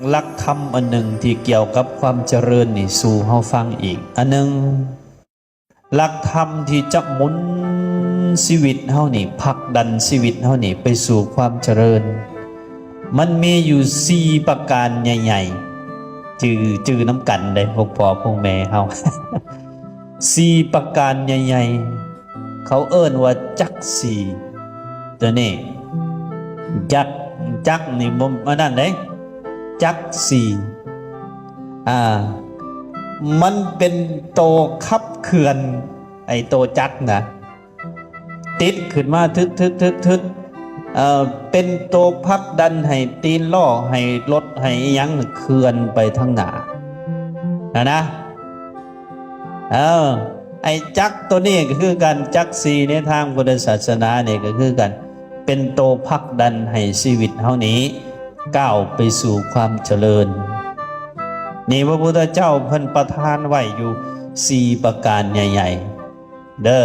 ຫຼັກທຳອັນໜຶ່ງທີ່ກ່ຽວກັບຄວາມຈະເລີນນີ້ສູ່ເຮົາຟັງອີກອັນໜຶ່ງ. ຫຼັກທຳທີ່ຈະໝູນຊີວິດເຮົານີ້, ຜັກດັນຊີວິດເຮົານີ້ໄປສູ່ຄວາມຈະເລີນ, ມັນມີຢູ່ສີ່ປະການໃຫຍ່ໆ. ຈື່ ຈື່ນຳກັນເດ້ ພວກພໍ່ພວກແມ່ເຮົາ. ສີ່ປະການໃຫຍ່ໆ ເຂົາເອີ້ນວ່າຈັກສີ່. ຕົວນີ້ ຈັກ ຈັກນີ້ບໍ່ ອັນນັ້ນເດ້ ຈັກສີ່ ອ່າ ມັນເປັນໂຕຂັບເຄື່ອນ ໄອ້ໂຕຈັກນະ ຕິດຂຶ້ນມາທຶດໆໆໆ ເອີ ເປັນໂຕຜັກດັນໃຫ້ຕີນລໍ້ ໃຫ້ລົດ ໃຫ້ອີ່ຫຍັງເຄື່ອນໄປທາງໜ້າຫັ້ນນະ. ເອີ ໄອ້ຈັກໂຕນີ້ກໍຄືກັນ, ຈັກສີ່ໃນທາງພຸດທະສາສະໜານີ້ກໍຄືກັນ, ເປັນໂຕຜັກດັນໃຫ້ຊີວິດເຮົານີ້ກ້າວໄປສູ່ຄວາມຈະເລີນ. ນີ້ພະພຸດທະເຈົ້າເພິ່ນປະທານໄວ້ຢູ່ສີ່ປະການໃຫຍ່ໆເດີ.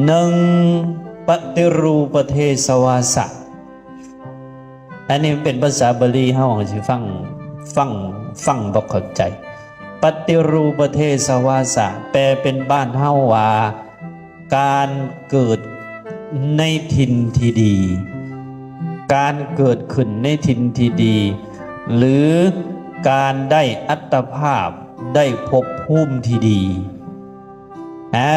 ໜຶ່ງ ປະຕິຮູປະເທສະວາສະ. ອັນນີ້ເປັນພາສາບາລີເຮົາຊິຟັງ ຟັງ ຟັງບໍ່ເຂົ້າໃຈ. ປະຕິຮູປະເທສະວາສະ ແປເປັນບ້ານເຮົາວ່າ ການເກີດໃນຖິ່ນທີ່ດີ, ການເກີດຂຶ້ນໃນຖິ່ນທີ່ດີ ຫຼື ການໄດ້ອັດຕະພາບ ໄດ້ພົບພູມທີ່ດີ. ອາ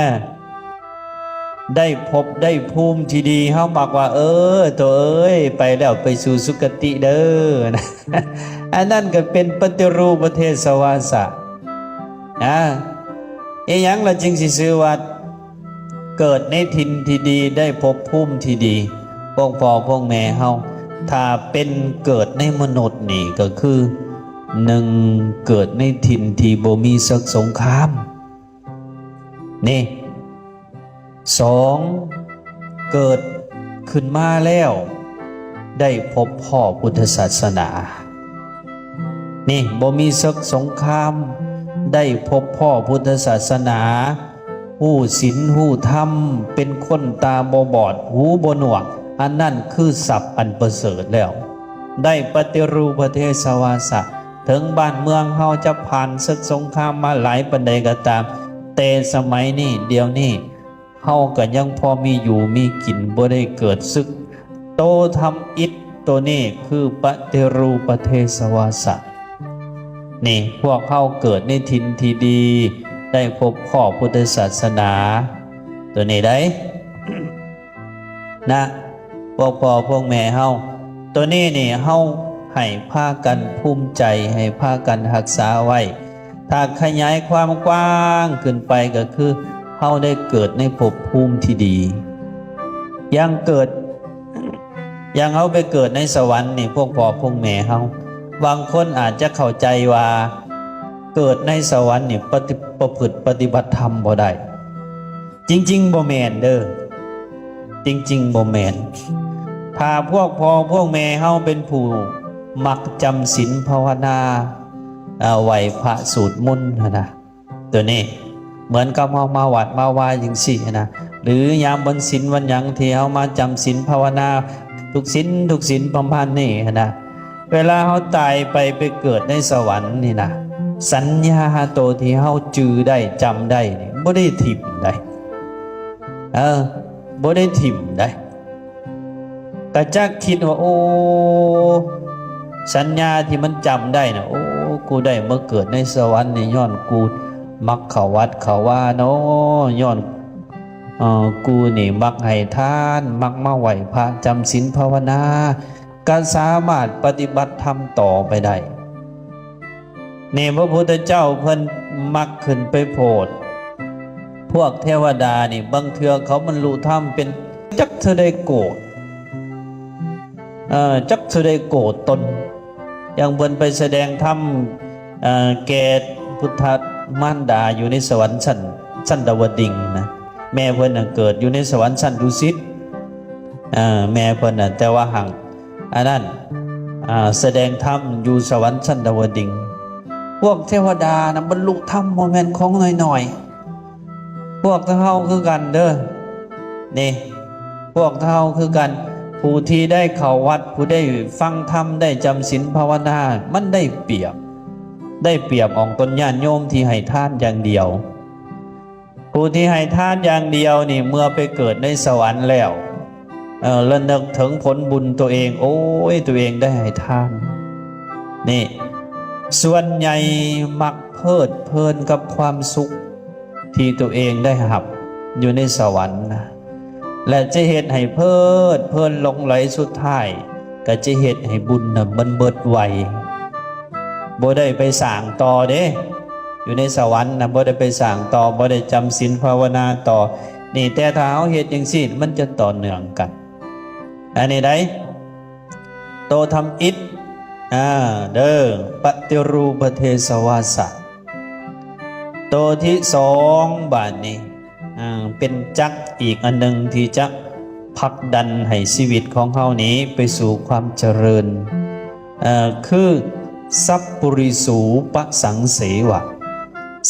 ໄດ້ພົບໄດ້ພູມທີ່ດີ ເຮົາມັກວ່າ ເອີ ໂຕເອີຍ ໄປແລ້ວໄປສູ່ສຸຄະຕິເດີ. ອັນນັ້ນກໍເປັນປະຕິຮູປະເທສະວາສະ. ອາ ອີ່ຫຍັງລະຈຶ່ງຊິຊື່ວ່າເກີດໃນຖິ່ນທີ່ດີ ໄດ້ພົບພູມທີ່ດີ? ພວກພໍ່ພວກແມ່ເຮົາ ຖ້າເປັນເກີດໃນມະນຸດນີ້ກໍຄື ໜຶ່ງ ເກີດໃນຖິ່ນທີ່ບໍ່ມີເສິກສົງຄາມ. ນີ້ ສອງ ເກີດຂຶ້ນມາແລ້ວໄດ້ພົບພໍ້ພຸດທະສາສະໜາ. ນີ້ ບໍ່ມີເສິກສົງຄາມ ໄດ້ພົບພໍ້ພຸດທະສາສະໜາ, ຮູ້ສິນຮູ້ທຳ, ເປັນຄົນຕາບໍ່ບອດ ຫູບໍ່ໜວກ, ອັນນັ້ນຄືຊັບອັນປະເສີດແລ້ວ. ໄດ້ປະຕິຮູປະເທສະວາສະ. ເຖິງບ້ານເມືອງເຮົາຈະຜ່ານເສິກສົງຄາມມາຫຼາຍປານໃດກໍຕາມ, ແຕ່ສະໄໝນີ້ ດຽວນີ້ ເຮົາກໍຍັງພໍມີຢູ່ມີກິນ, ບໍ່ໄດ້ເກີດເສິກ. ໂຕທຳອິດໂຕນີ້ຄືປະຕິຮູປະເທສະວາສະ. ນີ້ ພວກເຮົາເກີດໃນຖິ່ນທີ່ດີ, ໄດ້ພົບພໍ້ພຸດທະສາສະໜາ ໂຕນີ້ໄດ໋. ນະ ພວກພໍ່ພວກແມ່ເຮົາ, ໂຕນີ້ນີ້ເຮົາໃຫ້ພາກັນພູມໃຈ, ໃຫ້ພາກັນຮັກສາໄວ້. ຖ້າຂະຫຍາຍຄວາມກວ້າງຂຶ້ນໄປກໍຄືເຮົາໄດ້ເກີດໃນພົບພູມທີ່ດີ. ຢ່າງເກີດ ຢ່າງເຮົາໄປເກີດໃນສະຫວັນນີ້ ພວກພໍ່ພວກແມ່ເຮົາ ບາງຄົນອາດຈະເຂົ້າໃຈວ່າເກີດໃນສະຫວັນນີ້ປະຕິ ປະພຶດປະຕິບັດທຳບໍ່ໄດ້. ຈິງໆບໍ່ແມ່ນເດີ, ຈິງໆບໍ່ແມ່ນ. ຖ້າພວກພໍ່ພວກແມ່ເຮົາເປັນຜູ້ມັກຈຳສິນພາວະນາ, ເອີ ໄຫວ້ພະສູດມົນຫັ້ນນະ, ໂຕນີ້ເໝືອນກັບເຮົາມາວັດມາວາຈັ່ງຊີ້ຫັ້ນນະ, ຫຼື ຍາມວັນສິນວັນຫຍັງທີ່ເຮົາມາຈຳສິນພາວະນາ ທຸກສິນ ທຸກສິນປະມານນີ້ຫັ້ນນະ, ເວລາເຮົາຕາຍໄປ ໄປເກີດໃນສະຫວັນນີ້ນະ, ສັນຍາໂຕທີ່ເຮົາຈື່ໄດ້ ຈຳໄດ້ນີ້ ບໍ່ໄດ້ຖິ້ມໄດ໋. ເອີ ບໍ່ໄດ້ຖິ້ມໄດ໋. ກະຈັກຄິດວ່າ ໂອ້ ສັນຍາທີ່ມັນຈຳໄດ້ນະ, ໂອ້ ກູໄດ້ມາເກີດໃນສະຫວັນນີ້ ຍ້ອນກູມັກເຂົ້າວັດເຂົ້າວາເນາະ, ຍ້ອນ ເອີ ກູນີ້ມັກໃຫ້ທານ, ມັກມາໄຫວ້ພະ, ຈຳສິນພາວະນາ, ກໍສາມາດປະຕິບັດທຳຕໍ່ໄປໄດ້. ນີ້ພະພຸດທະເຈົ້າເພິ່ນມັກຂຶ້ນໄປໂຜດ ພວກເທວະດານີ້ ບາງເທື່ອເຂົາບັນລຸທຳເປັນຈັກເທື່ອໃດໂກດ, ເອີ ຈັກເທື່ອໃດໂກດຕົນ. ຢ່າງເພິ່ນໄປສະແດງທຳ ເອີ ແກ່ພຸດທະມານດາຢູ່ໃນສະຫວັນຊັ້ນ ຊັ້ນດາວະດິງນະ, ແມ່ເພິ່ນນະເກີດຢູ່ໃນສະຫວັນຊັ້ນດຸສິດ, ເອີ ແມ່ເພິ່ນນະ, ແຕ່ວ່າຫາກ ອັນນັ້ນ ອາ ສະແດງທຳຢູ່ສະຫວັນຊັ້ນດາວະດິງ. ພວກເທວະດານະບັນລຸທຳບໍ່ແມ່ນຂອງນ້ອຍໆ. ພວກເຮົາຄືກັນເດີ ນີ້ ພວກເຮົາຄືກັນ. ຜູ້ທີ່ໄດ້ເຂົ້າວັດ ຜູ້ໄດ້ຟັງທຳ ໄດ້ຈຳສິນພາວະນາ ມັນໄດ້ປຽບ ໄດ້ປຽບອອກຕົນຍາດໂຍມທີ່ໃຫ້ທານຢ່າງດຽວ. ຜູ້ທີ່ໃຫ້ທານຢ່າງດຽວນີ້ ເມື່ອໄປເກີດໃນສະຫວັນແລ້ວ ເອີ ລະນຶກເຖິງຜົນບຸນຕົວເອງ ໂອ້ຍ ຕົວເອງໄດ້ໃຫ້ທານ. ນີ້ ສ່ວນໃຫຍ່ມັກເພີດເພີນກັບຄວາມສຸກທີ່ຕົວເອງໄດ້ຮັບຢູ່ໃນສະຫວັນນະ ແລະ ຈະເຮັດໃຫ້ເພີດເພີນຫຼົງໄຫຼ ສຸດທ້າຍກໍຈະເຮັດໃຫ້ບຸນນະມັນເບິດໄວ ບໍ່ໄດ້ໄປສ້າງຕໍ່ເດ້. ຢູ່ໃນສະຫວັນນະ ບໍ່ໄດ້ໄປສ້າງຕໍ່ ບໍ່ໄດ້ຈຳສິນພາວະນາຕໍ່. ນີ້ ແຕ່ຖ້າເຮົາເຮັດຈັ່ງຊີ້ ມັນຈະຕໍ່ເນື່ອງກັນ. ອັນນີ້ໃດ ໂຕທຳອິດ ອ່າ ເດີ ປະຕິຮູບະເທສະວາສະ ໂຕທີສອງ ບາດນີ້ ອ່າ ເປັນຈັກອີກອັນໜຶ່ງທີ່ຈະຜັກດັນໃຫ້ຊີວິດຂອງເຮົານີ້ໄປສູ່ຄວາມຈະເລີນ ເອີ ຄື ສັບປຸລິສູປະສັງເສວະ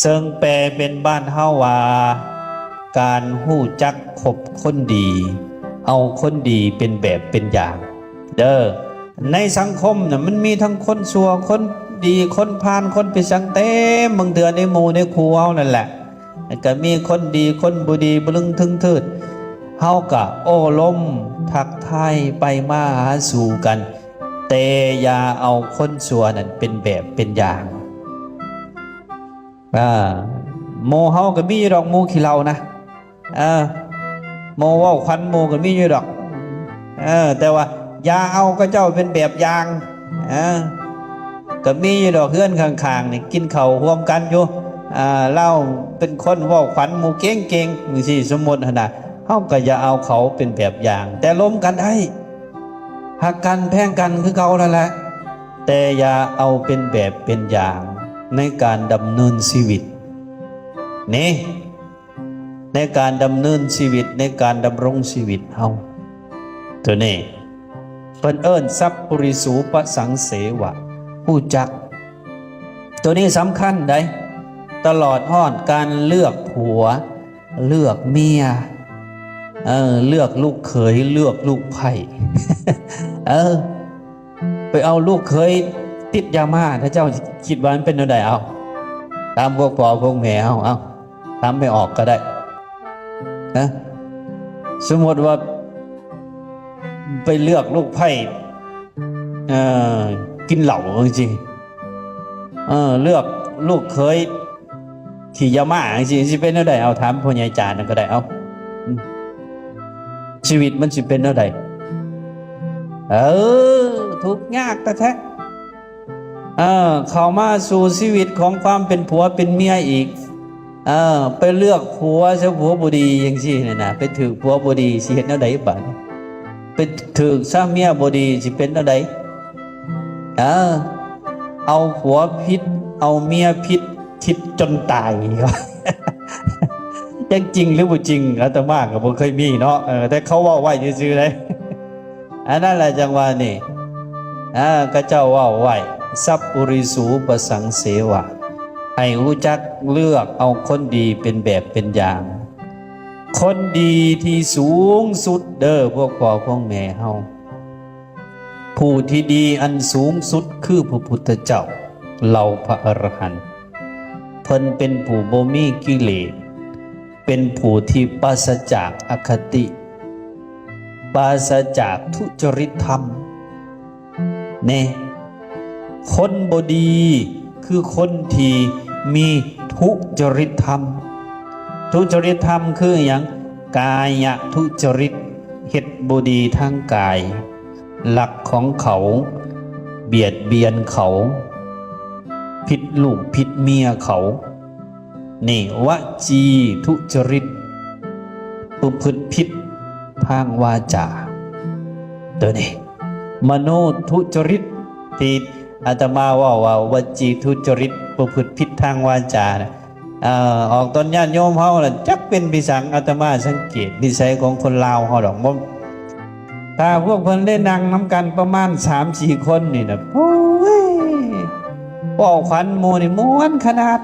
ເຊິ່ງແປເປັນບ້ານເຮົາວ່າ ການຮູ້ຈັກຄົບຄົນດີ ເອົາຄົນດີເປັນແບບເປັນຢ່າງເດີ. ໃນສັງຄົມນະ ມັນມີທັງຄົນຊົ່ວ ຄົນດີ ຄົນພານ ຄົນໄປສັງເຕັມ ບາງເທື່ອໃນໝູ່ໃນຄູ່ເຮົານັ້ນແຫຼະ ກໍມີຄົນດີ ຄົນບໍ່ດີ ບະລຶງທຶງທືດ ເຮົາກໍໂອ້ລົມທັກທາຍໄປມາຫາສູ່ກັນ ແຕ່ຢ່າເອົາຄົນຊົ່ວນັ້ນເປັນແບບເປັນຢ່າງ. ອ່າ ໝູ່ເຮົາກໍມີຢູ່ດອກ ໝູ່ຂີ້ເຫຼົ້ານະ ເອີ ໝູ່ເວົ້າຂວັນໝູ່ກໍມີຢູ່ດອກ ເອີ ແຕ່ວ່າຢ່າເອົາເຂົາເຈົ້າເປັນແບບຢ່າງ ເອີ ກໍມີຢູ່ດອກ ເຮືອນຂ້າງໆນີ້ກິນເຂົ້າຮ່ວມກັນຢູ່ ອ່າ ລາວເປັນຄົນເວົ້າຂວັນໝູ່ເກັ່ງໆ ຈັ່ງຊີ້ ສົມມຸດຫັ້ນນະ ເຮົາກໍຢ່າເອົາເຂົາເປັນແບບຢ່າງ ແຕ່ລົມກັນໄດ້ ຮັກກັນແພງກັນຄືເກົ່ານັ້ນແຫຼະ ແຕ່ຢ່າເອົາເປັນແບບເປັນຢ່າງໃນການດຳເນີນຊີວິດນີ້ ໃນການດຳເນີນຊີວິດ ໃນການດຳລົງຊີວິດເຮົາ. ໂຕນີ້ເພິ່ນເອີ້ນ ສັບປຸລິສູປະສັງເສວະ ຮູ້ຈັກ. ໂຕນີ້ສຳຄັນໃດ໋ ຕະຫຼອດຮອດການເລືອກຜົວ ເລືອກເມຍ ເອີ ເລືອກລູກເຂີຍ ເລືອກລູກໃພ້ ເອີ ໄປເອົາລູກເຂີຍຕິດຢາມ້າ ເຂົາເຈົ້າຄິດວ່າມັນເປັນແນວໃດ? ເອົາ ຖາມພວກພໍ່ພວກແມ່ເຮົາ ເອົາ ຖາມແມ່ອອກກໍໄດ້ນະ ສົມມຸດວ່າໄປເລືອກລູກໃພ້ ເອີ ກິນເຫຼົ້າຈັ່ງຊີ້ ເອີ ເລືອກລູກເຂີຍ ຂີ້ຢາມ້າຈັ່ງຊີ້ ຊິເປັນແນວໃດ? ເອົາ ຖາມພໍ່ໃຫຍ່ຈານນັ້ນກໍໄດ້ ເອົາ ອືມ ຊີວິດມັນຊິເປັນແນວໃດ? ເອີ ທຸກຍາກແທ້ໆ ເອີ ເຂົ້າມາສູ່ຊີວິດຂອງຄວາມເປັນຜົວເປັນເມຍອີກ ເອີ ໄປເລືອກຜົວຊະ ຜົວບໍ່ດີຈັ່ງຊີ້ນະ ໄປຖືກຜົວບໍ່ດີ ຊິເຮັດແນວໃດບາດນີ້? ໄປຖືກຊະເມຍບໍ່ດີ ຊິເປັນແນວໃດ? ເອີ ເອົາຜົວຜິດ ເອົາເມຍຜິດ ຜິດຈົນຕາຍ ຈັກຈິງຫຼືບໍ່ຈິງ ອາດຕະມາກໍບໍ່ເຄີຍມີເນາະ ເອີ ແຕ່ເຂົາເວົ້າໄວ້ຊື່ໆເດ້ ອັນນັ້ນແຫຼະ ຈັ່ງວ່ານີ້ ເອີ ເຂົາເຈົ້າເວົ້າໄວ້ ສັບປຸລິສູປະສັງເສວະ ໃຫ້ຮູ້ຈັກເລືອກເອົາຄົນດີເປັນແບບເປັນຢ່າງ ຄົນດີທີ່ສູງສຸດເດີ ພວກພໍ່ພວກແມ່ເຮົາ ຜູ້ທີ່ດີອັນສູງສຸດຄືພະພຸດທະເຈົ້າ ເຫຼົ່າພະອະລະຫັນ ເພິ່ນເປັນຜູ້ບໍ່ມີກິເລດ ເປັນຜູ້ທີ່ປາສະຈາກອະຄະຕິ ປາສະຈາກທຸຈະລິດທຳ ແນ່ ຄົນບໍ່ດີຄືຄົນທີ່ມີທຸຈະລິດທຳ ທຸຈະລິດທຳຄືຫຍັງ? ກາຍະທຸຈະລິດ ເຮັດບໍ່ດີທາງກາຍ ລັກຂອງເຂົາ ບຽດບຽນເຂົາ ຜິດລູກຜິດເມຍເຂົາ ນີ້ ວະຈີທຸຈະລິດ ປະພຶດຜິດທາງວາຈາ ໂຕນີ້ ມະໂນທຸຈະລິດ ທີ່ອາດຕະມາເວົ້າວ່າ ວະຈີທຸຈະລິດ ປະພຶດຜິດທາງວາຈານະ ເອີ ອອກຕົນຍາດໂຍມເຮົານະ ຈັກເປັນພິສັງ ອາດຕະມາສັງເກດນິໄສຂອງຄົນລາວເຮົາດອກ ບໍ່ ຖ້າພວກເພິ່ນໄດ້ນັ່ງນຳກັນປະມານສາມສີ່ຄົນນີ້ນະ ໂອ້ຍ ເວົ້າຂວັນໝູ່ນີ້ມ່ວນຂະໜາດ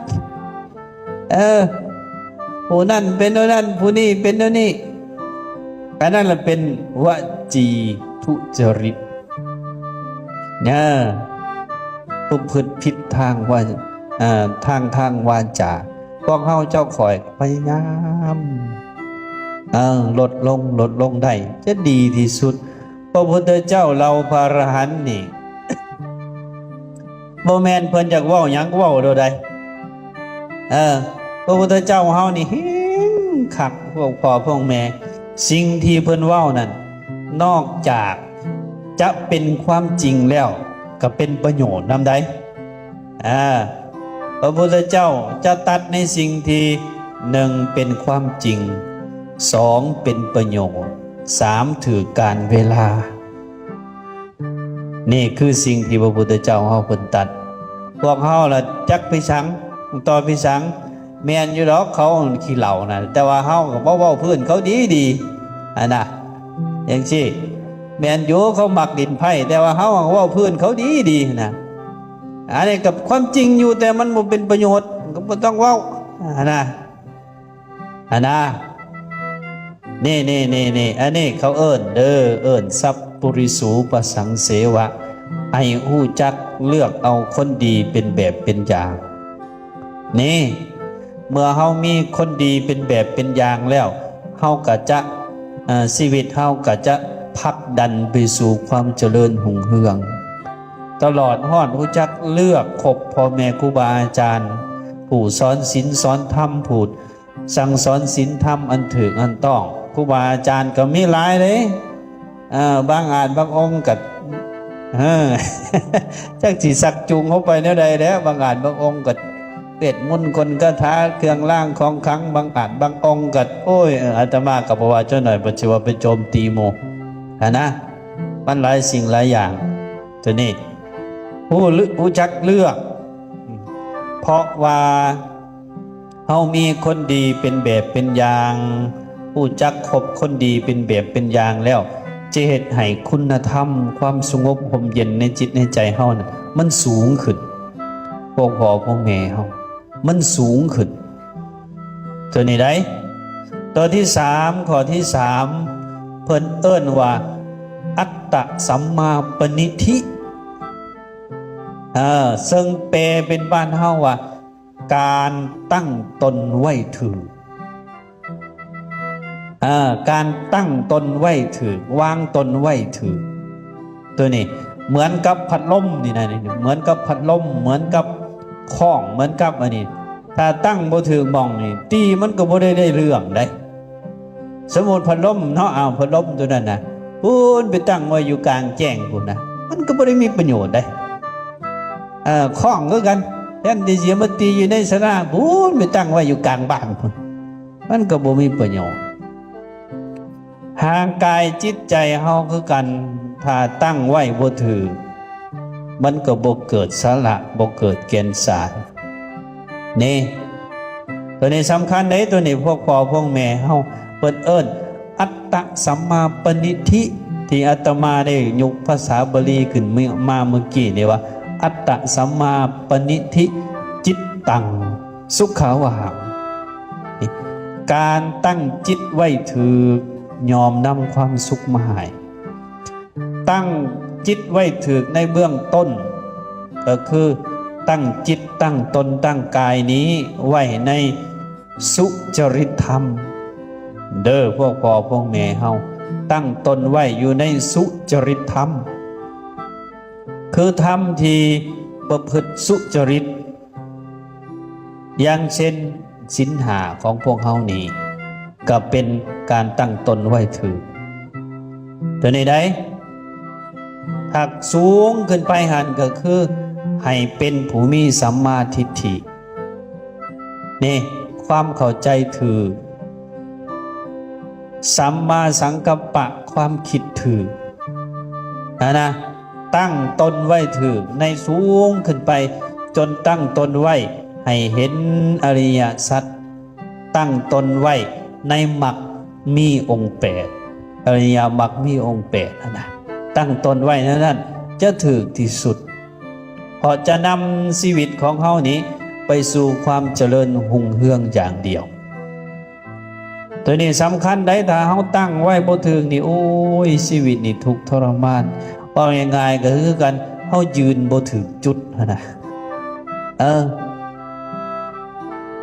ເອີ ຜູ້ນັ້ນເປັນແນວນັ້ນ ຜູ້ນີ້ເປັນແນວນີ້ ອັນນັ້ນລະເປັນວະຈີ ທຸຈະລິດ ເອີ ປະພຶດຜິດທາງວາ ເອີ ທາງ ທາງວາຈາ. ພວກເຮົາເຈົ້າຂ້ອຍພະຍາຍາມ ເອີ ລົດລົງ ລົດລົງໄດ້ຈະດີທີ່ສຸດ. ພະພຸດທະເຈົ້າເຫຼົ່າພະອະລະຫັນນີ້ ບໍ່ແມ່ນເພິ່ນຢາກເວົ້າຫຍັງເວົ້າໂລດໃດ໋. ເອີ ພະພຸດທະເຈົ້າເຮົານີ້ເຮງຄັກ ພວກພໍ່ພວກແມ່ ສິ່ງທີ່ເພິ່ນເວົ້ານັ້ນ ນອກຈາກຈະເປັນຄວາມຈິງແລ້ວ ກໍເປັນປະໂຫຍດນຳໃດ໋. ອາ ພະພຸດທະເຈົ້າຈະຕັດໃນສິ່ງທີ່ ໜຶ່ງ ເປັນຄວາມຈິງ, ສອງ ເປັນປະໂຫຍດ, ສາມ ຖືກການເວລາ. ນີ້ຄືສິ່ງທີ່ພະພຸດທະເຈົ້າເຮົາເພິ່ນຕັດ. ພວກເຮົາລະຈັກໄປສັງ ຕໍ່ໄປສັງ. ແມ່ນຢູ່ດອກ ເຂົາຂີ້ເຫຼົ້ານະ ແຕ່ວ່າເຮົາກໍເວົ້າ ເວົ້າພື້ນເຂົາດີໆ ຫັ້ນນະ ຈັ່ງຊີ້. ແມ່ນຢູ່ ເຂົາມັກຫຼິ້ນໄພ້ ແຕ່ວ່າເຮົາເວົ້າພື້ນເຂົາດີໆ ຫັ້ນນະ. ອັນນີ້ກໍຄວາມຈິງຢູ່ ແຕ່ມັນບໍ່ເປັນປະໂຫຍດ ກໍບໍ່ຕ້ອງເວົ້າ ຫັ້ນນະ. ອັນນະ ນີ້ໆໆໆ ອັນນີ້ເຂົາເອີ້ນເດີ ເອີ້ນສັບປຸລິສູປະສັງເສວະ ໃຫ້ຮູ້ຈັກເລືອກເອົາຄົນດີເປັນແບບເປັນຢ່າງ. ນີ້ ເມື່ອເຮົາມີຄົນດີເປັນແບບເປັນຢ່າງແລ້ວ ເຮົາກໍຈະ ເອີ ຊີວິດເຮົາກໍຈະຜັກດັນໄປສູ່ຄວາມຈະເລີນຮຸ່ງເຮືອງ ຕະຫຼອດຮອດຮູ້ຈັກເລືອກຄົບພໍ່ແມ່ຄູບາອາຈານ ຜູ້ສອນສິນສອນທຳ ຜູ້ ສັ່ງສອນສິນທຳອັນຖືກອັນຕ້ອງ. ຄູບາອາຈານກໍມີຫຼາຍເດ້ ເອີ ບາງອາດບາງອົງກໍ ເອີ ຈັກຊິຊັກຈູງເຮົາໄປແນວໃດແຫຼະ. ບາງອາດບາງອົງກໍເວດມົນກົນຄາຖາ ເຄື່ອງລາງຂອງຂັງ, ບາງອາດບາງອົງກໍ ໂອ້ຍ ເອີ ອາດຕະມາກໍບໍ່ວ່າຈັກໜ້ອຍ ບໍ່ຊິວ່າໄປໂຈມຕີໝູ່ຫັ້ນນະ. ມັນຫຼາຍສິ່ງຫຼາຍຢ່າງ ໂຕນີ້ ຮູ້ ຮູ້ຈັກເລືອກ ເພາະວ່າ ເຮົາມີຄົນດີເປັນແບບເປັນຢ່າງ, ຮູ້ຈັກຄົບຄົນດີເປັນແບບເປັນຢ່າງແລ້ວ ຈະເຮັດໃຫ້ຄຸນນະທຳ ຄວາມສະຫງົບຮົ່ມເຢັນໃນຈິດໃນໃຈເຮົານັ້ນ ມັນສູງຂຶ້ນ. ພວກພໍ່ພວກແມ່ເຮົາ ມັນສູງຂຶ້ນ. ຕົວນີ້ໃດ໋ ຕົວທີສາມ ຂໍ້ທີສາມ ເພິ່ນເອີ້ນວ່າ ອັດຕະສຳມາປະນິທິ ເອີ ເຊິ່ງແປເປັນບ້ານເຮົາວ່າ ການຕັ້ງຕົນໄວ້ຖືກ ເອີ ການຕັ້ງຕົນໄວ້ຖືກ ວາງຕົນໄວ້ຖືກ. ຕົວນີ້ເໝືອນກັບພັດລົມນີ້ນະ ເໝືອນກັບພັດລົມ ເໝືອນກັບຄ້ອງ ເໝືອນກັບອັນນີ້ ຖ້າຕັ້ງບໍ່ຖືກໝ່ອງນີ້ ຕີມັນກໍບໍ່ໄດ້ ໄດ້ເລື່ອງໃດ໋. ສົມມຸດພັດລົມເນາະ ເອົາພັດລົມຕົວນັ້ນນະ ພຸ້ນໄປຕັ້ງໄວ້ຢູ່ກາງແຈ້ງພຸ້ນນະ ມັນກໍບໍ່ໄດ້ມີປະໂຫຍດໃດ໋. ເອີ ຄ້ອງຄືກັນ ແທນທີ່ຊິມາຕີຢູ່ໃນສາລາ ພຸ້ນໄປຕັ້ງໄວ້ຢູ່ກາງບ້ານພຸ້ນ ມັນກໍບໍ່ມີປະໂຫຍດ. ຮ່າງກາຍຈິດໃຈເຮົາຄືກັນ ຖ້າຕັ້ງໄວ້ບໍ່ຖືກ ມັນກໍບໍ່ເກີດສາລະ ບໍ່ເກີດແກ່ນສານ. ນີ້ ຕົວນີ້ສຳຄັນເດ້ ຕົວນີ້ພວກພໍ່ພວກແມ່ເຮົາ ເພິ່ນເອີ້ນອັດຕະສຳມາປະນິທິ ທີ່ອາດຕະມາໄດ້ຍົກພາສາບາລີຂຶ້ນມາເມື່ອກີ້ນີ້ວ່າ ອັດຕະສຳມາປະນິທິ ຈິດຕັງ ສຸຂາວະຫັງ. ການຕັ້ງຈິດໄວ້ຖືກ ຍ່ອມນຳຄວາມສຸກມາໃຫ້. ຕັ້ງຈິດໄວ້ຖືກໃນເບື້ອງຕົ້ນ ກໍຄືຕັ້ງຈິດ ຕັ້ງຕົນ ຕັ້ງກາຍນີ້ໄວ້ໃນສຸຈະລິດທຳ ເດີພວກພໍ່ພວກແມ່ເຮົາ ຕັ້ງຕົນໄວ້ຢູ່ໃນສຸຈະລິດທຳ ຄືທຳທີ່ປະພຶດສຸຈະລິດ ຢ່າງເຊັ່ນ ສິນຫ້າຂອງພວກເຮົານີ້ ກໍເປັນການຕັ້ງຕົນໄວ້ຖືກ. ຕົວນີ້ໃດ໋ ຖ້າສູງຂຶ້ນໄປຫັ້ນ ກໍຄືໃຫ້ເປັນຜູ້ມີສຳມາທິດຖິ ນີ້ ຄວາມເຂົ້າໃຈຖືກ, ສຳມາສັງກັບປະ ຄວາມຄິດຖືກ ຫັ້ນນະ. ຕັ້ງຕົນໄວ້ຖືກໃນສູງຂຶ້ນໄປ ຈົນຕັ້ງຕົນໄວ້ໃຫ້ເຫັນອະລິຍະສັດ, ຕັ້ງຕົນໄວ້ໃນມັກມີອົງແປດ, ອະລິຍະມັກມີອົງແປດຫັ້ນນະ, ຕັ້ງຕົນໄວ້ແນວນັ້ນຈະຖືກທີ່ສຸດ ເພາະຈະນຳຊີວິດຂອງເຮົານີ້ໄປສູ່ຄວາມຈະເລີນຮຸ່ງເຮືອງຢ່າງດຽວ. ຕົວນີ້ສຳຄັນໄດ໋ ຖ້າເຮົາຕັ້ງໄວ້ບໍ່ຖືກນີ້ ໂອ້ຍ ຊີວິດນີ້ທຸກທໍລະມານ. ເວົ້າງ່າຍໆກໍຄືກັນ ເຮົາຢືນບໍ່ຖືກຈຸດຫັ້ນນະ ເອີ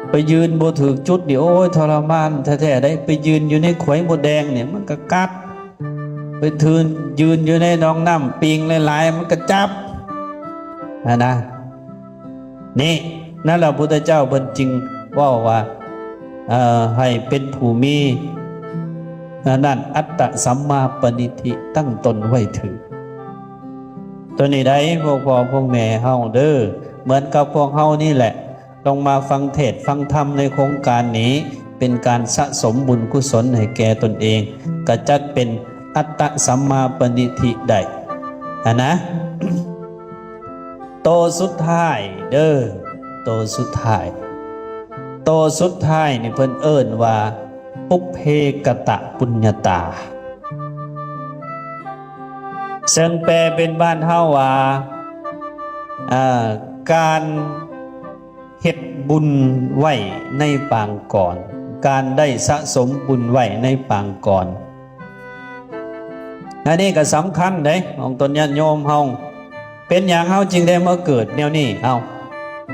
ໄປຢືນບໍ່ຖືກຈຸດນີ້ ໂອ້ຍ ທໍລະມານແທ້ໆໄດ໋. ໄປຢືນຢູ່ໃນຂວາຍມົດແດງນີ້ ມັນກໍກັດ, ໄປຖືນ ຢືນຢູ່ໃນໜອງນ້ຳປິງຫຼາຍໆ ມັນກໍຈັບຫັ້ນນະ. ນີ້ ນັ້ນລະ ພຸດທະເຈົ້າເພິ່ນຈຶ່ງເວົ້າວ່າ ເອີ ໃຫ້ເປັນຜູ້ມີ ອັນນັ້ນ ອັດຕະສຳມາປະນິທິ ຕັ້ງຕົນໄວ້ຖືກ. ຕົວນີ້ໄດ໋ ພວກພໍ່ພວກແມ່ເຮົາເດີ ເໝືອນກັບພວກເຮົານີ້ແຫຼະ ຕ້ອງມາຟັງເທດຟັງທຳໃນໂຄງການນີ້ ເປັນການສະສົມບຸນກຸສົນໃຫ້ແກ່ຕົນເອງ ກະຈັດເປັນອັດຕະສຳມາປະນິທິໄດ້ຫັ້ນນະ. ໂຕສຸດທ້າຍເດີ ໂຕສຸດທ້າຍ ໂຕສຸດທ້າຍນີ້ເພິ່ນເອີ້ນວ່າ ປຸບເພກະຕະປຸນຍະຕາ ເຊິ່ງແປເປັນບ້ານເຮົາວ່າ ເອີ ການເຮັດບຸນໄວ້ໃນປາງກ່ອນ, ການໄດ້ສະສົມບຸນໄວ້ໃນປາງກ່ອນ. ອັນນີ້ກໍສຳຄັນເດ້ ຂອງຕົນຍາດໂຍມເຮົາ. ເປັນຫຍັງເຮົາຈຶ່ງໄດ້ມາເກີດແນວນີ້? ເອົ້າ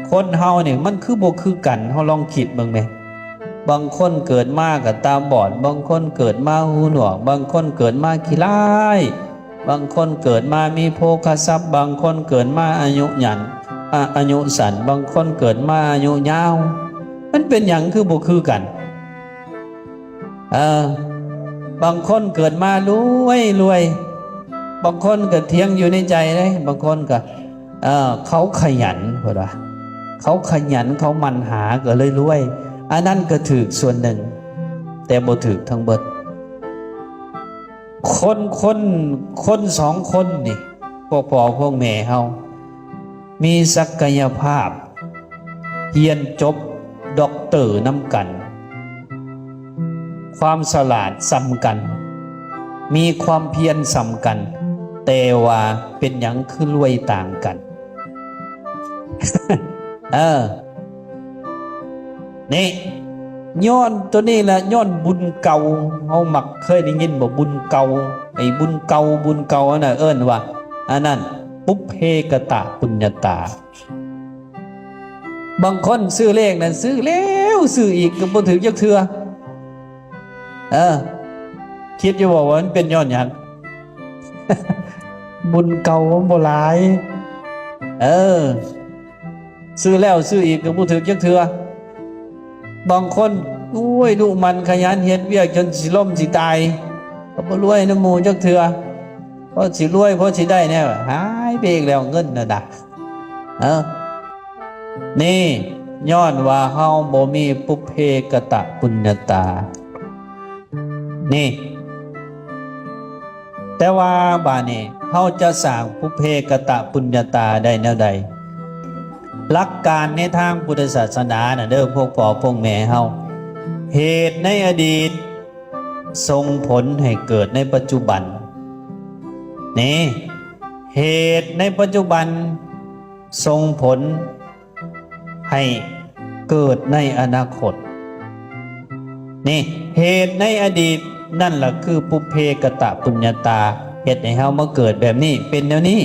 ຄົນເຮົານີ້ມັນຄືບໍ່ຄືກັນ? ເຮົາລອງຄິດເບິ່ງແມ. ບາງຄົນເກີດມາກໍຕາບອດ, ບາງຄົນເກີດມາຫູໜວກ, ບາງຄົນເກີດມາຂີ້ຮ້າຍ, ບາງຄົນເກີດມາມີໂພຄະຊັບ, ບາງຄົນເກີດມາອາຍຸຍານ ອາ ອາຍຸສັ້ນ, ບາງຄົນເກີດມາອາຍຸຍາວ. ມັນເປັນຫຍັງຄືບໍ່ຄືກັນ? ເອີ ບາງຄົນເກີດມາລວຍໆ ບາງຄົນກໍຖຽງຢູ່ໃນໃຈເດ້, ບາງຄົນກໍ ເອີ ເຂົາຂະຫຍັນ ເພິ່ນວ່າ ເຂົາຂະຫຍັນ ເຂົາໝັ່ນຫາ ກໍເລີຍລວຍ. ອັນນັ້ນກໍຖືກສ່ວນໜຶ່ງ ແຕ່ບໍ່ຖືກທັງເບິດ. ຄົນ ຄົນ ຄົນສອງຄົນນີ້ ພວກພໍ່ພວກແມ່ເຮົາ ມີສັກກະຍະພາບ ຮຽນຈົບດັອກເຕີນຳກັນ, ຄວາມສະຫຼາດສ່ຳກັນ, ມີຄວາມພຽນສ່ຳກັນ, ແຕ່ວ່າເປັນຫຍັງຄືລວຍຕ່າງກັນ? ເອີ ນີ້ ຍ້ອນໂຕນີ້ລະ ຍ້ອນບຸນເກົ່າ. ເຮົາມັກເຄີຍໄດ້ຍິນບໍ່ ບຸນເກົ່າ? ໄອ້ບຸນເກົ່າ ບຸນເກົ່າອັນນັ້ນເອີ້ນວ່າ ອັນນັ້ນ ປຸບເພກະຕະປຸນຍະຕາ. ບາງຄົນຊື້ເລກນັ້ນ ຊື້ແລ້ວຊື້ອີກກໍບໍ່ຖືກຈັກເທື່ອ. ເອີ ຄິດຢູ່ບໍ່ວ່າມັນເປັນຍ້ອນຫຍັງ? ບຸນເກົ່າມັນບໍ່ຫຼາຍ. ເອີ ຊື້ແລ້ວຊື້ອີກກໍບໍ່ຖືກຈັກເທື່ອ. ບາງຄົນ ໂອ້ຍ ດຸໝັ່ນຂະຫຍັນເຮັດວຽກຈົນຊິລົ້ມຊິຕາຍ ກໍບໍ່ລວຍນຳໝູ່ຈັກເທື່ອ. ພໍຊິລວຍ ພໍຊິໄດ້ແດ່ ຫາຍໄປອີກແລ້ວເງິນນັ້ນນະ. ເອີ ນີ້ ຍ້ອນວ່າເຮົາບໍ່ມີປຸບເພກະຕະປຸນຍະຕາ ນີ້. ແຕ່ວ່າບາດນີ້ເຮົາຈະສ້າງປຸບເພກະຕະປຸນຍະຕາໄດ້ແນວໃດ? ຫຼັກການໃນທາງພຸດທະສາສະໜານະເດີ ພວກພໍ່ພວກແມ່ເຮົາ, ເຫດໃນອະດີດສົ່ງຜົນໃຫ້ເກີດໃນປັດຈຸບັນ. ນີ້ ເຫດໃນປັດຈຸບັນສົ່ງຜົນ ໃຫ້ເກີດໃນອະນາຄົດ. ນີ້ ເຫດໃນອະດີດນັ້ນລະຄືປຸບເພກະຕະປຸນຍະຕາ ເຮັດໃຫ້ເຮົາມາເກີດແບບນີ້ ເປັນແນວນີ້.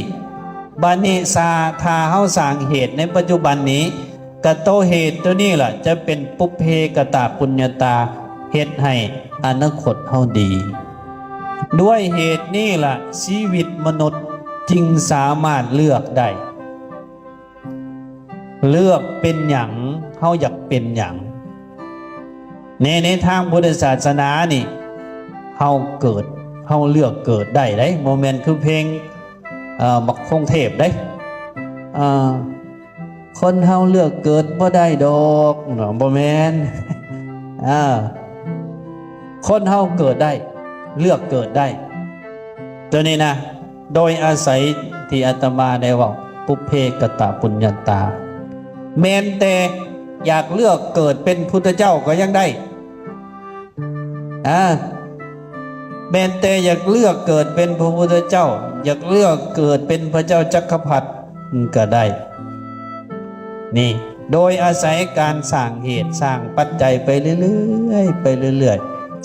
ບາດນີ້ ສາ ຖ້າເຮົາສ້າງເຫດໃນປັດຈຸບັນນີ້ ກະໂຕເຫດໂຕນີ້ລະຈະເປັນປຸບເພກະຕະປຸນຍະຕາ ເຮັດໃຫ້ອະນາຄົດເຮົາດີ. ດ້ວຍເຫດນີ້ລະ ຊີວິດມະນຸດຈຶ່ງສາມາດເລືອກໄດ້ ເລືອກເປັນຫຍັງ ເຮົາຢາກເປັນຫຍັງ. ໃນ ໃນທາງພຸດທະສາສະໜານີ້ ເຮົາເກີດ ເຮົາເລືອກເກີດໄດ້ເດ້ ບໍ່ແມ່ນຄືເພງ ເອີ ບັກຄົງເທບເດ້ ເອີ ຄົນເຮົາເລືອກເກີດບໍ່ໄດ້ດອກເນາະ ບໍ່ແມ່ນ. ເອີ ຄົນເຮົາເກີດໄດ້ ເລືອກເກີດໄດ້ ໂຕນີ້ນະ ໂດຍອາໄສທີ່ອາດຕະມາໄດ້ເວົ້າ ປຸບເພກະຕະປຸນຍະຕາ ແມ່ນແຕ່ຢາກເລືອກເກີດເປັນພຸດທະເຈົ້າກໍຍັງໄດ້ ອາ ແມ່ນແຕ່ຢາກເລືອກເກີດເປັນພະພຸດທະເຈົ້າ ຢາກເລືອກເກີດເປັນພະເຈົ້າຈັກກະພັດກໍໄດ້. ນີ້ ໂດຍອາໄສການສ້າງເຫດສ້າງປັດໄຈໄປເລື້ອຍໆ ໄປເລື້ອຍ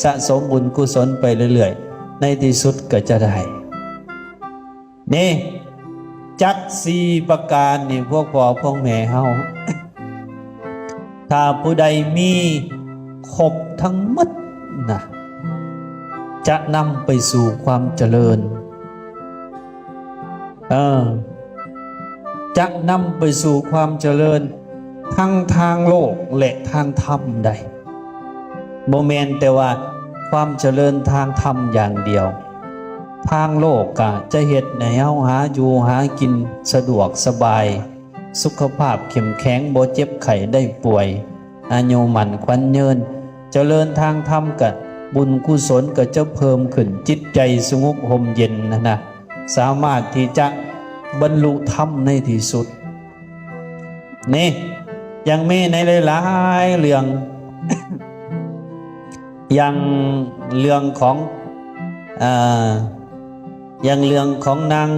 ສະສົມບຸນກຸສົນໄປເລື້ອຍໆ ໃນທີ່ສຸດກໍຈະໄດ້. ນີ້ ຈັກສີ່ປະການນີ້ ພວກພໍ່ພວກແມ່ເຮົາ ຖ້າຜູ້ໃດມີຄົບທັງໝົດນະ ຈະນຳໄປສູ່ຄວາມຈະເລີນ. ເອີ ຈະນຳໄປສູ່ຄວາມຈະເລີນ ທັງທາງໂລກ ແລະ ທາງທຳໄດ້. ບໍ່ແມ່ນແຕ່ວ່າຄວາມຈະເລີນທາງທຳຢ່າງດຽວ, ທາງໂລກກະຈະເຮັດໃຫ້ເຮົາຫາຢູ່ຫາກິນສະດວກສະບາຍ, ສຸຂະພາບເຂັ້ມແຂງ, ບໍ່ເຈັບໄຂ້ໄດ້ປ່ວຍ, ອາຍຸໝັ້ນຂວັນຍືນ, ຈະເລີນທາງທຳກະບຸນກຸສົນກະຈະເພີ່ມຂຶ້ນ, ຈິດໃຈສະຫງົບຮົ່ມເຢັນຫັ້ນນະ, ສາມາດທີ່ຈະບັນລຸທຳໃນທີ່ສຸດ. ນີ້ ຍັງມີໃນຫຼາຍໆເລື່ອງ ຢ່າງເລື່ອງຂອງ ເອີ ຢ່າງເລື່ອງຂອງນາງ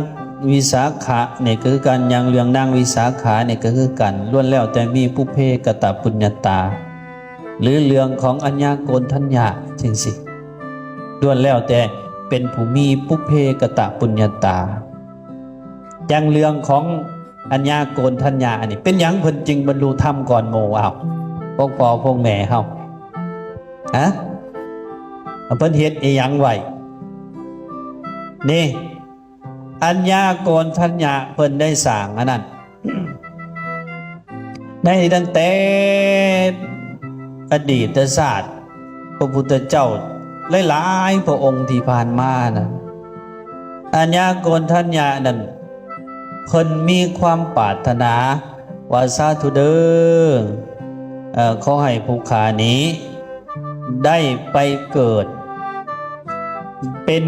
ວິສາຂະນີ້ກໍຄືກັນ, ຢ່າງເລື່ອງນາງວິສາຂະນີ້ກໍຄືກັນ, ລ້ວນແລ້ວແຕ່ມີປຸບເພກະຕະປຸນຍະຕາ ຫຼື ເລື່ອງຂອງອັນຍາໂກນທັນຍະຈັ່ງຊີ້ ລ້ວນແລ້ວແຕ່ເປັນຜູ້ມີປຸບເພກະຕະປຸນຍະຕາ. ຢ່າງເລື່ອງຂອງອັນຍາໂກນທັນຍະອັນນີ້ ເປັນຫຍັງເພິ່ນຈຶ່ງບັນລຸທຳກ່ອນໝູ່? ອ້າວ ພວກພໍ່ພວກແມ່ເຮົາ ຮະ ເພິ່ນເຮັດອີ່ຫຍັງໄວ້? ນີ້ ອັນຍາໂກນທັນຍະເພິ່ນໄດ້ສ້າງອັນນັ້ນ ໃນຕັ້ງແຕ່ອະດີດຕະຊາດ ພະພຸດທະເຈົ້າຫຼາຍໆພະອົງທີ່ຜ່ານມານະ ອັນຍາໂກນທັນຍະນັ້ນ ເພິ່ນມີຄວາມປາດຖະໜາວ່າ ສາທຸເດີ ເອີ ຂໍໃຫ້ຜູ້ຂ້ານີ້ ໄດ້ໄປເກີດເປັນ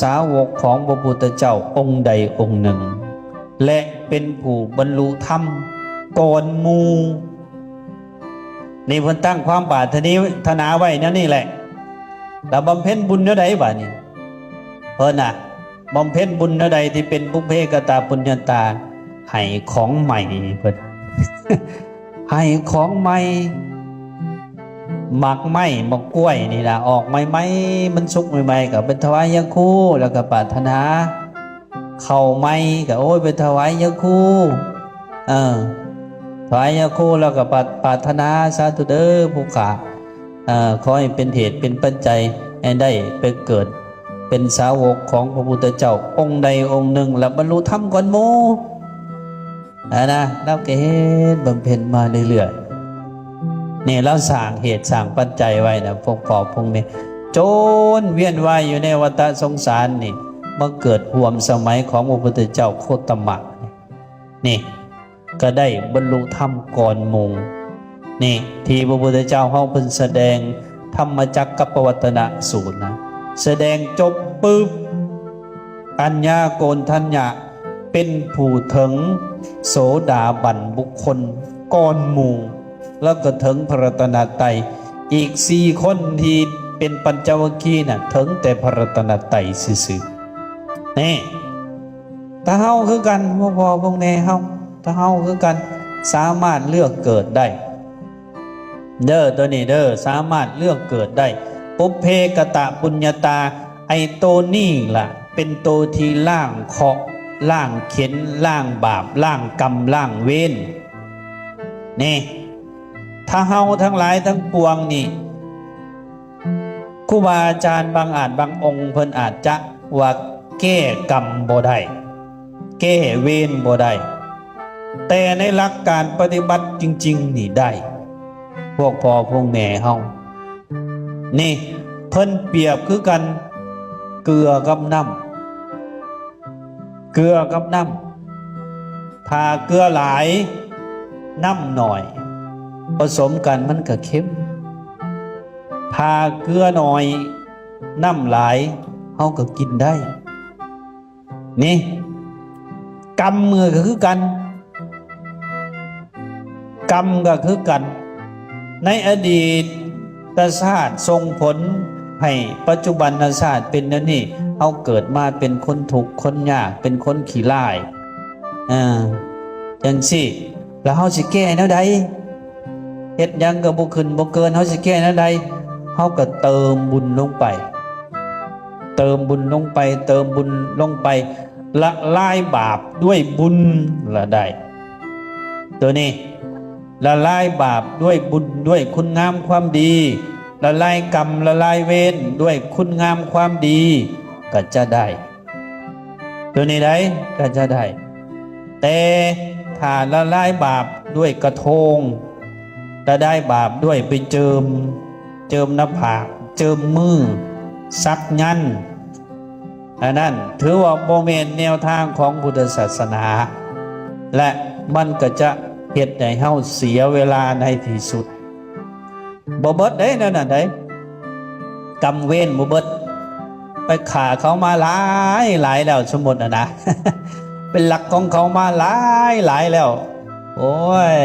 ສາວົກຂອງພະພຸດທະເຈົ້າອົງໃດອົງໜຶ່ງ ແລະ ເປັນຜູ້ບັນລຸທຳກ່ອນໝູ່. ນີ້ເພິ່ນຕັ້ງຄວາມປາດຖະໜາໄວ້ແນວນີ້ແຫຼະ. ແລ້ວບຳເພັນບຸນແນວໃດບາດນີ້? ເພິ່ນນະ ບຳເພັນບຸນແນວໃດທີ່ເປັນປຸບເພກະຕະປຸນຍະຕາ? ໃຫ້ຂອງໃໝ່ເພິ່ນ ໃຫ້ຂອງໃໝ່ ໝາກໄມ້ໝາກກ້ວຍນີ້ລະ ອອກໃໝ່ໆ ມັນສຸກໃໝ່ໆ ກໍໄປຖວາຍຍາຄູ ແລ້ວກໍປາດຖະໜາ ເຂົ້າໃໝ່ກໍ ໂອ້ຍ ໄປຖວາຍຍາຄູ ເອີ ຖວາຍຍາຄູ ແລ້ວກໍປາດ ປາດຖະໜາ ສາທຸເດີ ຜູ້ຂ້າ ເອີ ຂໍໃຫ້ເປັນເຫດເປັນປັດໄຈໃຫ້ໄດ້ໄປເກີດເປັນສາວົກຂອງພະພຸດທະເຈົ້າອົງໃດອົງໜຶ່ງ ແລ້ວບັນລຸທຳກ່ອນໝູ່ ຫັ້ນນະ. ລາວກໍເຮັດບຳເພັນມາເລື້ອຍໆ ນີ້ລາວສ້າງເຫດສ້າງປັດໄຈໄວ້ນະ ພວກພໍ່ພວກແມ່ ຈົນວຽນວ່າຍຢູ່ໃນວັດຕະສົງສານນີ້ ມາເກີດຮ່ວມສະໄໝຂອງພະພຸດທະເຈົ້າໂຄຕະມະ ນີ້ ກໍໄດ້ບັນລຸທຳກ່ອນໝູ່ ນີ້ ທີ່ພະພຸດທະເຈົ້າເຮົາເພິ່ນສະແດງທຳມະຈັກກັບປະວັດຕະນະສູດນະ ສະແດງຈົບປຶບ ອັນຍາໂກນທັນຍະເປັນຜູ້ເຖິງໂສດາບັນບຸກຄົນກ່ອນໝູ່ ແລ້ວກໍເຖິງພະລັດຕະນະໄຕ ອີກສີ່ຄົນທີ່ເປັນປັນຈະວັກຄີນະ ເຖິງແຕ່ພະລັດຕະນະໄຕຊື່ໆ ນີ້. ຖ້າເຮົາຄືກັນ ພວກພໍ່ພວກແມ່ເຮົາ ຖ້າເຮົາຄືກັນ ສາມາດເລືອກເກີດໄດ້ເດີ ໂຕນີ້ເດີ ສາມາດເລືອກເກີດໄດ້ ປຸບເພກະຕະປຸນຍະຕາ ໄອ້ໂຕນີ້ລະເປັນໂຕທີ່ລ້າງເຄາະ ລ້າງເຂັນ ລ້າງບາບ ລ້າງກຳ ລ້າງເວນ ນີ້. ຖ້າເຮົາທັງຫຼາຍທັງປວງນີ້ ຄູບາອາຈານບາງອາດບາງອົງເພິ່ນອາດຈະວ່າແກ້ກຳບໍ່ໄດ້ ແກ້ເວນບໍ່ໄດ້ ແຕ່ໃນຫຼັກການປະຕິບັດຈິງໆນີ້ໄດ້ ພວກພໍ່ພວກແມ່ເຮົາ ນີ້ ເພິ່ນປຽບຄືກັນ ເກືອກັບນ້ຳ ເກືອກັບນ້ຳ ຖ້າເກືອຫຼາຍ ນ້ຳໜ້ອຍ ປະສົມກັນມັນກະເຄັມ ຖ້າເກືອໜ້ອຍ ນ້ຳຫຼາຍ ເຮົາກະກິນໄດ້ ນີ້ ກຳກະຄືກັນ ກຳກະຄືກັນ ໃນອະດີດຕະຊາດສົ່ງຜົນໃຫ້ປັດຈຸບັນນະຊາດເປັນແນວນີ້ ເຮົາເກີດມາເປັນຄົນທຸກຄົນຍາກ ເປັນຄົນຂີ້ລ້າຍ ເອີ ຈັ່ງຊີ້ ແລ້ວເຮົາຊິແກ້ແນວໃດ? ເຮັດຫຍັງກະບໍ່ຂຶ້ນບໍ່ເກີນ ເຮົາຊິແກ້ແນວໃດ? ເຮົາກໍເຕີມບຸນລົງໄປ ເຕີມບຸນລົງໄປ ເຕີມບຸນລົງໄປ ລະລາຍບາບດ້ວຍບຸນລະໄດ້. ໂຕນີ້ ລະລາຍບາບດ້ວຍບຸນ ດ້ວຍຄຸນງາມຄວາມດີ, ລະລາຍກຳ ລະລາຍເວນດ້ວຍຄຸນງາມຄວາມດີ ກໍຈະໄດ້. ໂຕນີ້ໃດກໍຈະໄດ້ ແຕ່ຖ້າລະລາຍບາບດ້ວຍກະໂທງ ລະລາຍບາບດ້ວຍໄປເຈີມ ເຈີມໜ້າຜາກ ເຈີມມື ສັກຍັນ ອັນນັ້ນຖືວ່າບໍ່ແມ່ນແນວທາງຂອງພຸດທະສາສະໜາ ແລະ ມັນກໍຈະເຮັດໃຫ້ເຮົາເສຍເວລາໃນທີ່ສຸດ. ບໍ່ເບິດເດ້ແນວນັ້ນເດ້ ກຳເວນບໍ່ເບິດ ໄປຂ້າເຂົາມາຫຼາຍຫຼາຍແລ້ວ ສົມມຸດນະ ໄປລັກຂອງເຂົາມາຫຼາຍຫຼາຍແລ້ວ ໂອ້ຍ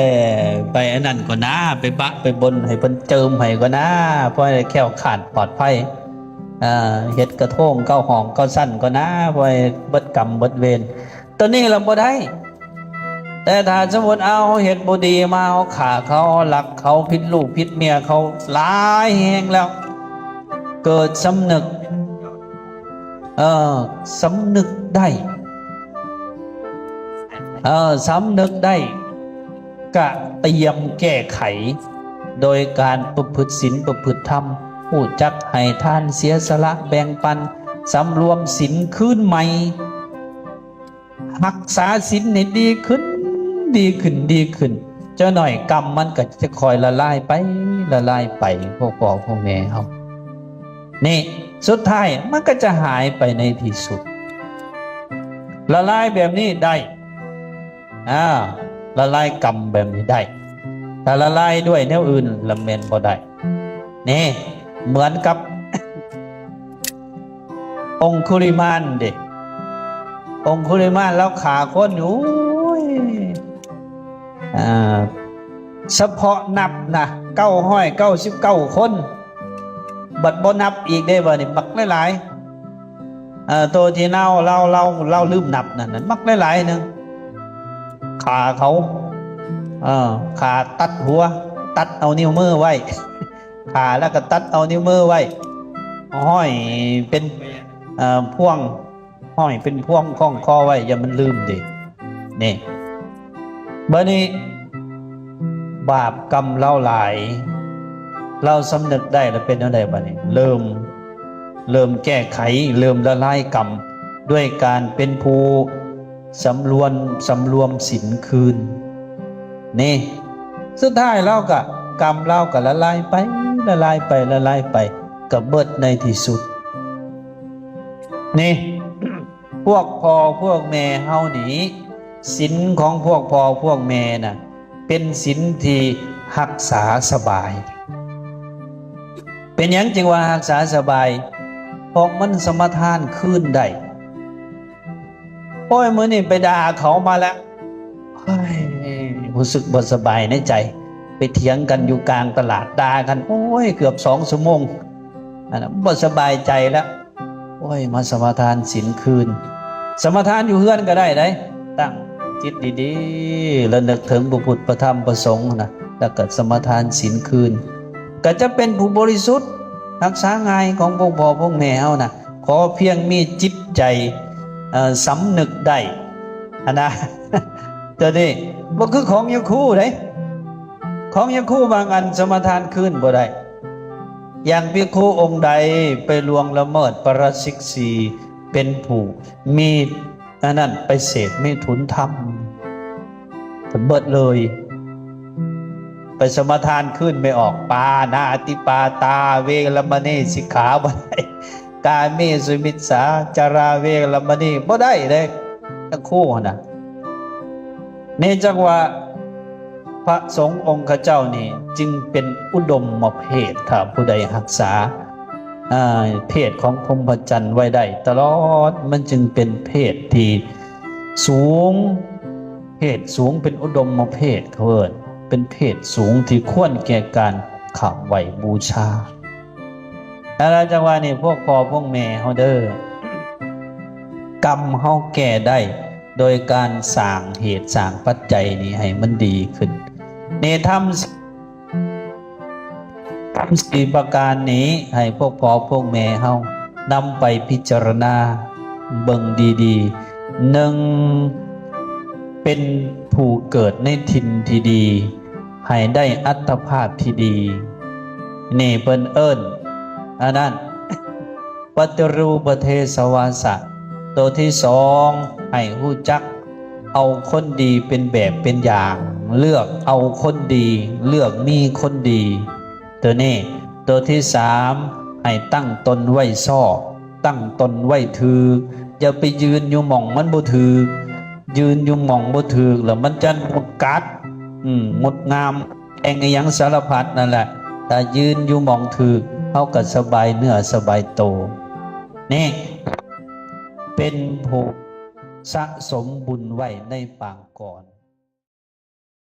ໄປອັນນັ້ນກ່ອນນາ ໄປບະໄປບົນໃຫ້ເພິ່ນເຈີມໃຫ້ກ່ອນນາ ພໍໃຫ້ແຄ້ວຄາດປອດໄພ ເຮັດກະໂທງເກົ້າຫ້ອງເກົ້າຊັ້ນກ່ອນນາ ພໍໃຫ້ເບິດກຳເບິດເວນ. ໂຕນີ້ລະບໍ່ໄດ້ ແຕ່ຖ້າສົມມຸດ ເອົາ ເຮົາເຮັດບໍ່ດີມາ ເຮົາຂ້າເຂົາ ເຮົາລັກເຂົາ ຜິດລູກຜິດເມຍເຂົາຫຼາຍແຮງແລ້ວ ເກີດສຳນຶກ ເອີ ສຳນຶກໄດ້ ເອີ ສຳນຶກໄດ້ ກະຕຽມແກ້ໄຂ ໂດຍການປະພຶດສິນປະພຶດທຳ ຮູ້ຈັກໃຫ້ທານ ເສຍສະຫຼະ ແບ່ງປັນ ສຳລວມສິນຄືນໃໝ່ ຮັກສາສິນໃຫ້ດີຂຶ້ນ ດີຂຶ້ນ ດີຂຶ້ນ ຈັກໜ້ອຍກຳມັນກໍຈະຄ່ອຍລະລາຍໄປ ລະລາຍໄປ ພວກພໍ່ພວກແມ່ເຮົາ ນີ້ ສຸດທ້າຍມັນກໍຈະຫາຍໄປໃນທີ່ສຸດ ລະລາຍແບບນີ້ໄດ້ ອາ ລະລາຍກຳແບບນີ້ໄດ້ ຖ້າລະລາຍດ້ວຍແນວອື່ນລະແມ່ນບໍ່ໄດ້. ນີ້ ເໝືອນກັບອົງຄຸລິມານເດ ອົງຄຸລິມານລາວຂ້າຄົນຢູ່ ໂອ້ຍ ອາ ສະເພາະນັບນະ ເກົ້າຮ້ອຍເກົ້າສິບເກົ້າຄົນ ບັດບໍ່ນັບອີກເດ້ ບາດນີ້ບັກຫຼາຍໆ ເອີ ໂຕທີ່ເຮົາ ເຮົາ ເຮົາ ເຮົາລືມນັບນັ້ນ ບັກຫຼາຍໆໜຶ່ງ ຂ້າເຂົາ ເອີ ຂ້າຕັດຫົວ ຕັດເອົານິ້ວມືໄວ້ ຂ້າແລ້ວກໍຕັດເອົານິ້ວມືໄວ້ ຫ້ອຍເປັນ ເອີ ພວງ ຫ້ອຍເປັນພວງຄ້ອງຄໍໄວ້ ຢ່າມັນລືມເດ້ ນີ້ ບາດນີ້ ບາບກຳລາວຫຼາຍ ລາວສຳນຶກໄດ້ແລ້ວເປັນແນວໃດບາດນີ້? ເລີ່ມ ເລີ່ມແກ້ໄຂ ເລີ່ມລະລາຍກຳ ດ້ວຍການເປັນຜູ້ສຳລວມ ສຳລວມສິນຄືນ ນີ້ ສຸດທ້າຍລາວກະ ກຳລາວກະລະລາຍໄປ ລະລາຍໄປ ລະລາຍໄປ ກະເບິດໃນທີ່ສຸດ ນີ້ ພວກພໍ່ພວກແມ່ເຮົານີ້ ສິນຂອງພວກພໍ່ພວກແມ່ນະ ເປັນສິນທີ່ຮັກສາສະບາຍ. ເປັນຫຍັງຈຶ່ງວ່າຮັກສາສະບາຍ? ເພາະມັນສະມາທານຄືນໄດ້. ໂອ້ຍ ມື້ນີ້ໄປດ່າເຂົາມາແລ້ວ ໂອ້ຍ ຮູ້ສຶກບໍ່ສະບາຍໃນໃຈ ໄປຖຽງກັນຢູ່ກາງຕະຫຼາດ ດ່າກັນ ໂອ້ຍ ເກືອບສອງຊົ່ວໂມງ ອັນນັ້ນບໍ່ສະບາຍໃຈແລ້ວ. ໂອ້ຍ ມາສະມາທານສິນຄືນ ສະມາທານຢູ່ເຮືອນກໍໄດ້ໃດ໋ ຕັ້ງຈິດດີໆ ລະນຶກເຖິງພະພຸດ ພະທຳ ພະສົງນະ ລະກະສະມາທານສິນຄືນ ກະຈະເປັນຜູ້ບໍລິສຸດ ຮັກສາງ່າຍຂອງພວກພໍ່ພວກແມ່ເຮົານະ ຂໍພຽງມີຈິດໃຈ ເອີ ສຳນຶກໄດ້ຫັ້ນນະ. ໂຕນີ້ບໍ່ຄືຂອງຍາຄູເດ້ ຂອງຍາຄູບາງອັນສະມາທານຄືນບໍ່ໄດ້. ຢ່າງພິກຂຸອົງໃດໄປລ່ວງລະເມີດປະລາຊິກສີ່ ເປັນຜູ້ມີອັນນັ້ນ ໄປເສບເມຖຸນທຳ ເບິດເລີຍ ໄປສະມາທານຄືນບໍ່ອອກ ປານາຕິປາຕາ ເວລະມະນີ ສິກຂາບໍ່ໄດ້ ກາເມສຸມິດສາຈາລາ ເວລະມະນີ ບໍ່ໄດ້ເດ້ ຍາຄູຫັ້ນນະ. ເນຈັກວ່າ ພະສົງອົງຄະເຈົ້ານີ້ຈຶ່ງເປັນອຸດົມມະເພດ ຖ້າຜູ້ໃດຮັກສາ ອາ ເພດຂອງພົມພະຈັນໄວ້ໄດ້ຕະຫຼອດ ມັນຈຶ່ງເປັນເພດທີ່ສູງ ເພດສູງ ເປັນອຸດົມມະເພດ ເຂົາເອີ້ນ ເປັນເພດສູງທີ່ຄວນແກ່ການຂາບໄຫວ້ບູຊາ. ແລ້ວຈັງຫວະນີ້ພວກພໍ່ພວກແມ່ເຮົາເດີ້ ກຳເຮົາແກ້ໄດ້ໂດຍການສ້າງເຫດສ້າງປັດໄຈນີ້ໃຫ້ມັນດີຂຶ້ນ ເນທຳ ສີ່ປະການນີ້ໃຫ້ພວກພໍ່ພວກແມ່ເຮົານຳໄປພິຈາລະນາເບິ່ງດີໆ. ໜຶ່ງ ເປັນຜູ້ເກີດໃນຖິ່ນທີ່ດີ ໃຫ້ໄດ້ອັດຕະພາບທີ່ດີ. ນີ້ເພິ່ນເອີ້ນ ອັນນັ້ນ ປະຕິຮູປະເທສະວາສະ. ໂຕທີສອງ ໃຫ້ຮູ້ຈັກເອົາຄົນດີເປັນແບບເປັນຢ່າງ, ເລືອກເອົາຄົນດີ, ເລືອກມີຄົນດີ. ໂຕນີ້ ໂຕທີສາມ ໃຫ້ຕັ້ງຕົນໄວ້ຊອບ, ຕັ້ງຕົນໄວ້ຖືກ, ຢ່າໄປຢືນຢູ່ໝ່ອງມັນບໍ່ຖືກ. ຢືນຢູ່ໝ່ອງບໍ່ຖືກແລ້ວມັນຈະມຸດກັດ, ອືມ, ມຸດງາມ ແອງອີ່ຫຍັງສາລະພັດນັ້ນແຫຼະ. ຖ້າຢືນຢູ່ໝ່ອງຖືກ ເຮົາກໍສະບາຍເນື້ອສະບາຍໂຕ. ນີ້ເປັນຜູ້ສະສົມບຸນໄວ້ໃນປາງກ່ອນ.